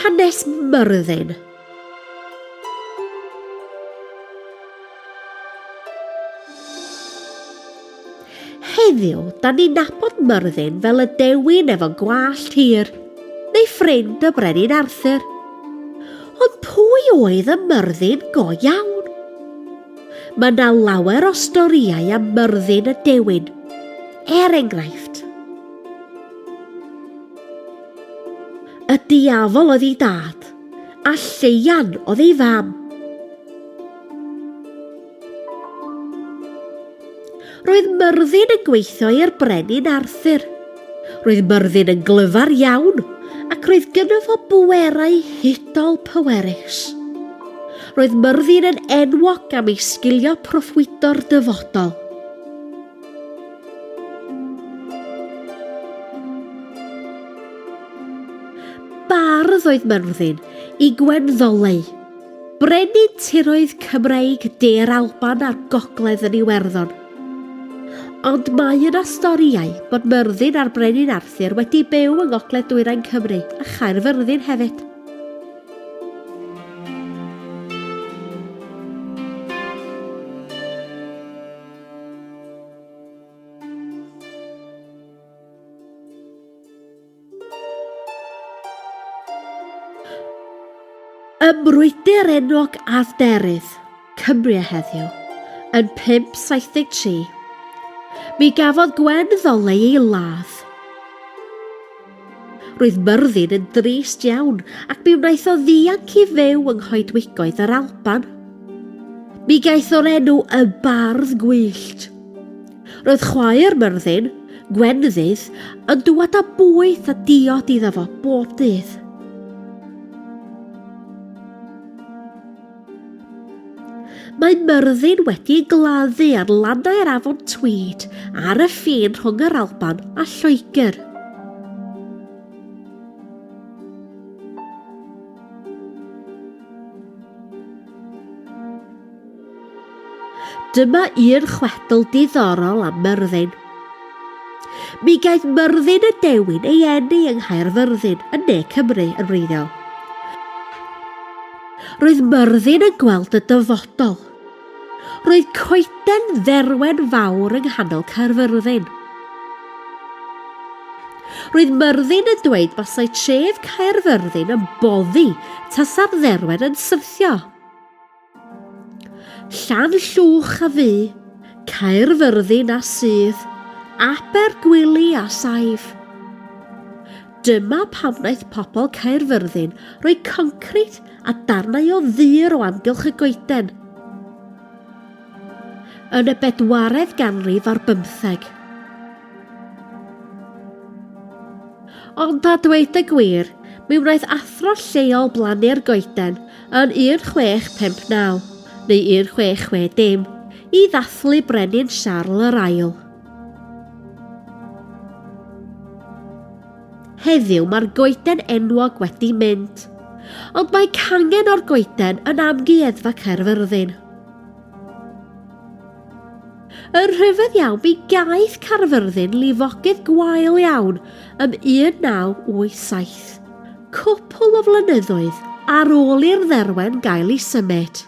hanes Myrddin. Heddiw, da ni'n nabod Myrddin fel y dewin efo gwallt hir, neu ffrind y Brenin Arthur. Ond pwy oedd y Myrddin go iawn? Mae yna lawer o storïau am Myrddin y dewin. Er enghraifft, y diafol oedd ei dad, a lleian oedd ei fam. Roedd Myrddin yn gweithio i'r brenin Arthur. Roedd Myrddin yn glyfar iawn ac roedd gynno fo bwerau hudol pwerus. Roedd Myrddin yn enwog am ei sgilio proffwydo'r dyfodol. Bardd oedd Myrddin i Gwenddolau. Brenin tiroedd Cymreig De'r Alban a'r Gogledd yn Iwerddon. Ond mae yna storïau bod Myrddin a'r Brenin Arthur wedi byw yng Ngogledd Dwyrain Cymru a Chaerfyrddin hefyd. Ym mrwydr enwog Arfderydd, Cymru a heddiw, yn 573, mi gafodd Gwen Ddoleu ei ladd. Roedd Myrddin yn drist iawn ac mi wnaeth o ddianc i fyw yng nghoedwigoedd yr Alban. Mi gaeth o'r enw y Bardd Gwyllt. Roedd chwaer Myrddin, Gwenfydd, yn dŵad â bwyd a diod iddo fo bob dydd. Mae Myrddin wedi ei gladdu ar lannau'r afon Tweed ar y ffin rhwng yr Alban a Lloegr. Dyma un chwedl diddorol am Myrddin. Mi gaeth Myrddin y Dewin ei eni yng Nghaerfyrddin yn ne Cymru yn wreiddiol. Roedd Myrddin yn gweld y dyfodol. Roedd coeden dderwen fawr yng nghanol Caerfyrddin. Roedd Myrddin yn dweud basai tref Caerfyrddin yn boddi tasa'r dderwen yn syrthio. Llan llwch a fu, Caerfyrddin a sydd, Abergwili a saif. Dyma pam wnaeth pobl Caerfyrddin roi concrit a darnau o ddur o amgylch y goeden yn y bedwaredd ganrif ar bymtheg. Ond a dweud y gwir, mi wnaeth athro lleol blannu'r goeden yn 1659 neu 1660 i ddathlu Brenin Siarl yr Ail. Heddiw mae'r goeden enwog wedi mynd, ond mae cangen o'r goeden yn Amgueddfa Caerfyrddin. Yn rhyfedd iawn, mi gaeth Caerfyrddin lifogydd gwael iawn ym 1987, cwpl o flynyddoedd ar ôl i'r dderwen gael ei symud.